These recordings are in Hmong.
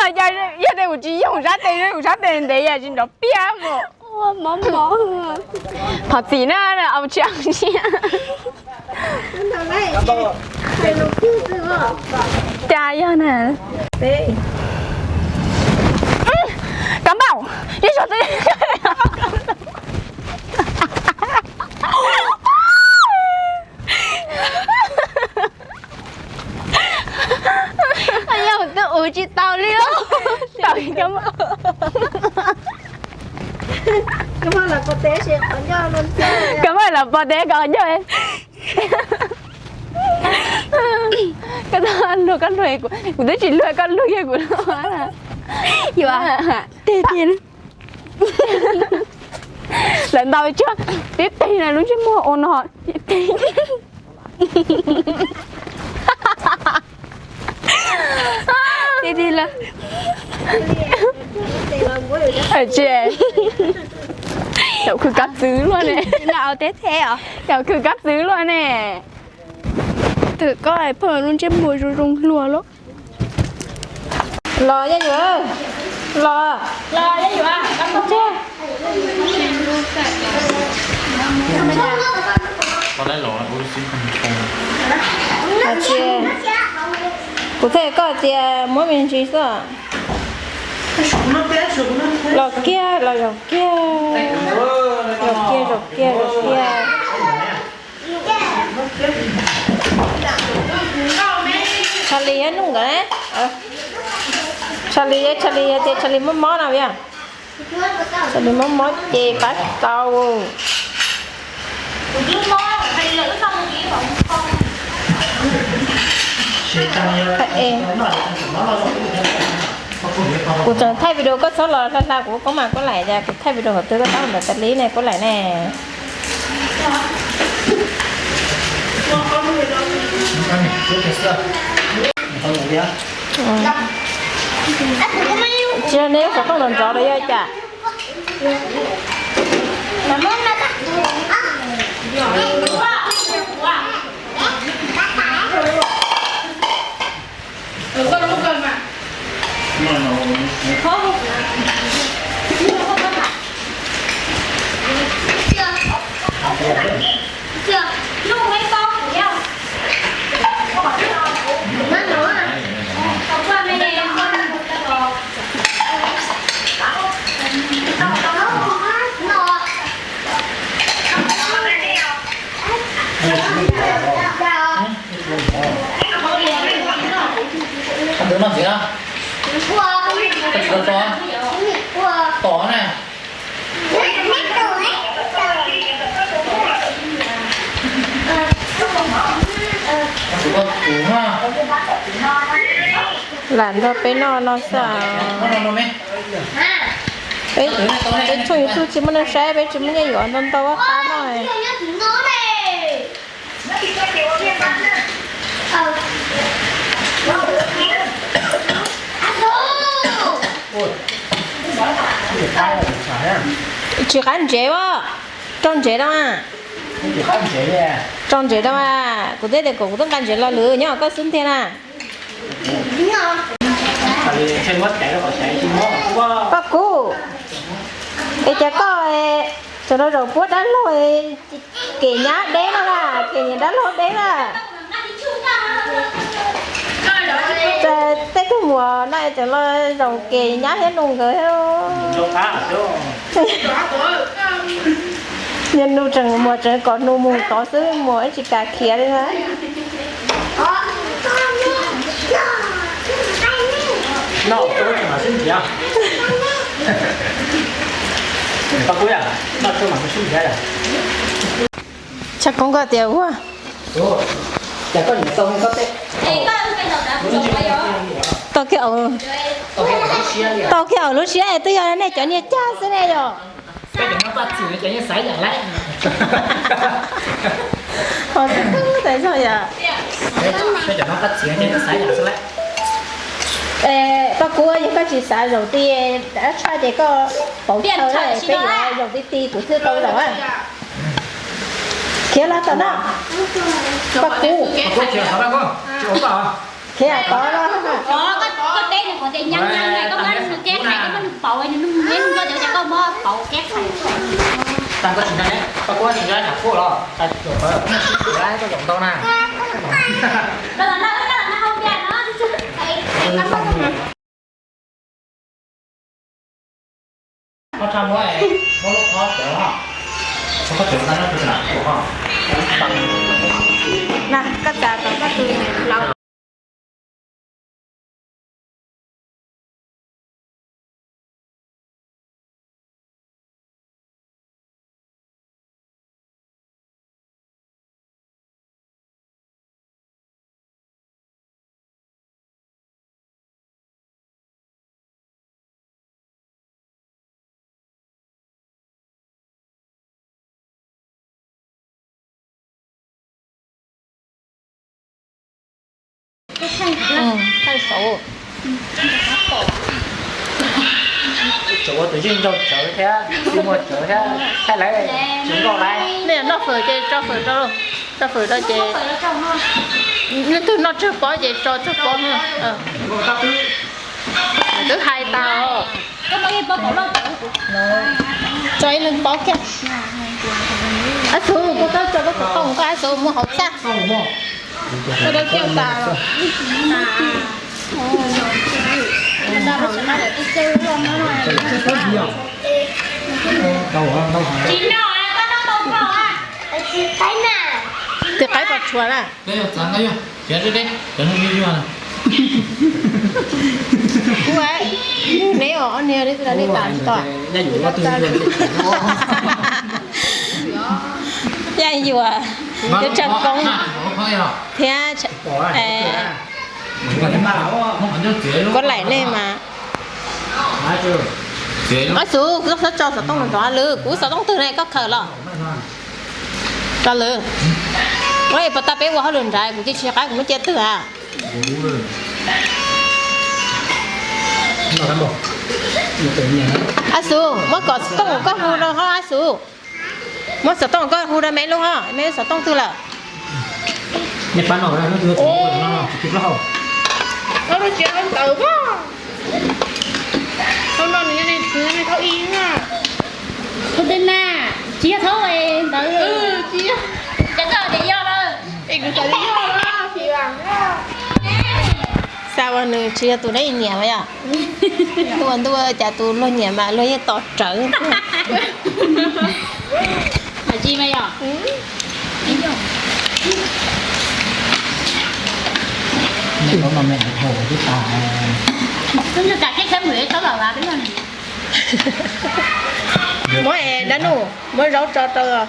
Yog tias kuv tsis yoog sab tes, kuv sab tes ntev yam tsis nrov piaj mus. Mob mob. Thov txim na, au tsis au tsis. Cas yog na. Kab npauj, yeej xyov twb. Yog twb ua tsis tau li. Kab npauj los pov teb kom ncauj. Koj luag koj luag, kuv twb tsis luag koj luag kiag kuv. Yuav tig tiag. Lawv ntaus tsuag tib teg na, lub ntsej muag ua no tib teg. Tig tig lawm. Tsis, caum khwv kab txwv luaj ne. Caum khwv kab txwv luaj ne. Twm koj pheej lub ntsej muag zoo zoo hluas lawm. Los yaj yuam, los. Kuv txhais koj tias muab me ntsis xwb. Los kiag, los zaum kiag. Zaum kiag, zaum kiag, zaum kiag. Tshas Lis nug nkawd ne. Tshas Lis, Tshas Lis tias Tshas Lis mob mob no yog. Tshas Lis mob mob ces pab tau. Kuv tseem thaij video koj txhob los hla hla kuv, koj mas koj laim, kuv thaij video qhov twg koj tab ntawd tas li ne, koj laim ne. Tsis yog neb xov tooj los nrov los yog cas? Lam nrog peb noj no xwb. Peb tshooj YouTube tsis muaj neeg saib, peb tsis muaj nyiaj yuav ntau ntau qab noj. Tsis qab ntsev as, rau ntsev rau as. Rau ntsev rau as, kuv twb tias kom kuv twb nqa ntsev los lwm nyob koj xwb ntiag na. Koj kub, es cas koj tseem los zaum puab dab laug, kem nyab deb no na, kem nyab dab laug deb na. Tej tug muam no tseem los zaum kem nyab thiab nus nkawd. Niag nus tseem, muam tseem kom nus mus tod xwb, muam ib tsis kam khiav li na. Tshaj koob koj tias ua tau kiag, tau kiag lub siab es twb yog nej cov niag cag xwb ne yom. Ho twb twb tas zog yom. Paj Kub, yog koj tsis xav zaum ti dab tshaj ces koj pauv thaw, peb yuav zaum ti ti kuv thiaj tau zaum. Khiav los tom no, Paj Kub. Khiav tod no. Ces nyob nyob koj muab nws kev qhais, koj muab nws pauv, nws nug neb nug koj cov ces koj muab pauv kev qhais. Tag koj tsis nco, koj kuj tsis nco tsam phuaj los tas tsuas pawv, koj zaum ntau na. Koj tsis nco na, koj tsis nco na. Na, koj txav tau koj tus laus. Thaij saud. Tsuas ua tus yeej nraug tsawv thiab, tsis muaj tsawv thiab, thaij lawv tsis nkauj lawm. Nej noj fawm ces tso fawm rau, tso fawm rau ces, leej twg noj tsawg pob ces tso tsawg pob. Twb hais tas os. Tso ib leeg pob kiag. Ab xub, koj txhob tso koj tus tooj, koj ab xub muaj hauv txaj. Koj tau coj tas los. Tsis noj, koj noj tau npaum na. Tus qaib pos tshuav na. Kuv, neb os, ob niag li nej tas tsis tau. Yaj Yuam, Cov Tsawg Koob thiab Kuab Laim nej mas. Ab xub, koj txhob tso xov tooj rov lwm, kuv xov tooj twg ne, koj khaws los. Rov lwm. Puas tas peb ua hauj lwm nrad, kuv cia tsis qab kuv muab cia twg a. Ab xub, muab kom xov tooj koj hu rau ho ab xub. Muab xov tooj koj hu rau me lub ho, me lub xov tooj twg lawm. Tsis yog thaub ntawd, ces koj tias yog lawm. Xav ua nws tsis yog tus neb nyiam mas yog. Ntuj ua ntuj, cas tus luag nyiam mas luag yeej tos rawv. Muab es dab nuj, muab zaub tso rau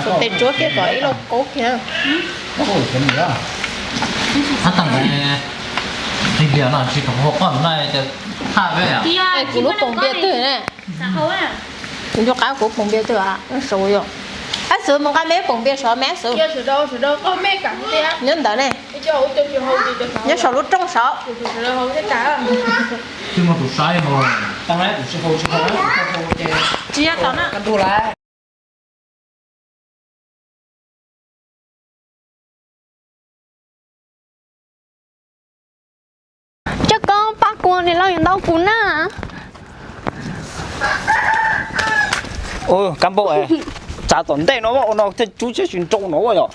tus tes tsuab kiag kom ib lauj kaub kiag. Kuv lub poom npias twg na? Kuv nco qab kuv poom npias twg a, saud yom. Ab xwb mus nqa me poom npias saud me ab xwb. Nyob ntawd ne. Nyob saum lub rooj saud. Tsis yog tau na. Tsawg koob pab kuv niam laus yuav ntau kuv na. Kab npauj, tsav tom ntej no ua no thiaj tsub thiab tsis nrau no yom.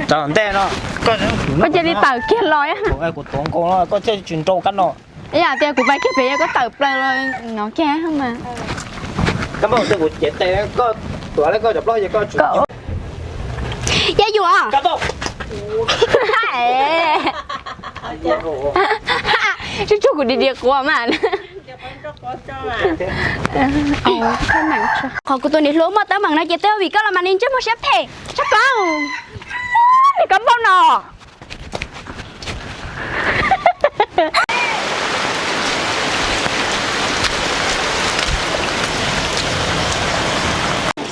Tsav tom ntej no. Koj cia li tawm kiag los. Kuv tuav nkaus no koj thiaj tsis nrau kab no. Ib yam tias kuv pais kiag pem yog koj tawm plaws los no kiag mas. Kab npauj, kuv cev tes koj tuav koj cov plaub ces koj tsis. Yaj Yuam. Kab npauj. Tsuj tsuj kuv diam diam quav mas. Qhov kuv tus niam hluas muaj teeb meem no ces twb vim koj los mas nws ntsej muag siab phem tshaj plaws. Nws kab npauj no.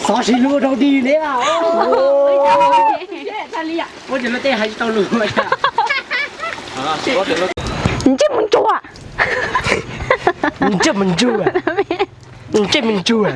Xov sib hlub rau dig li. Ua cas luag tej hais tsis tau lus. Ntsej muag ntsuag. Ntsej muag ntsuag. Ntsej muag ntsuag.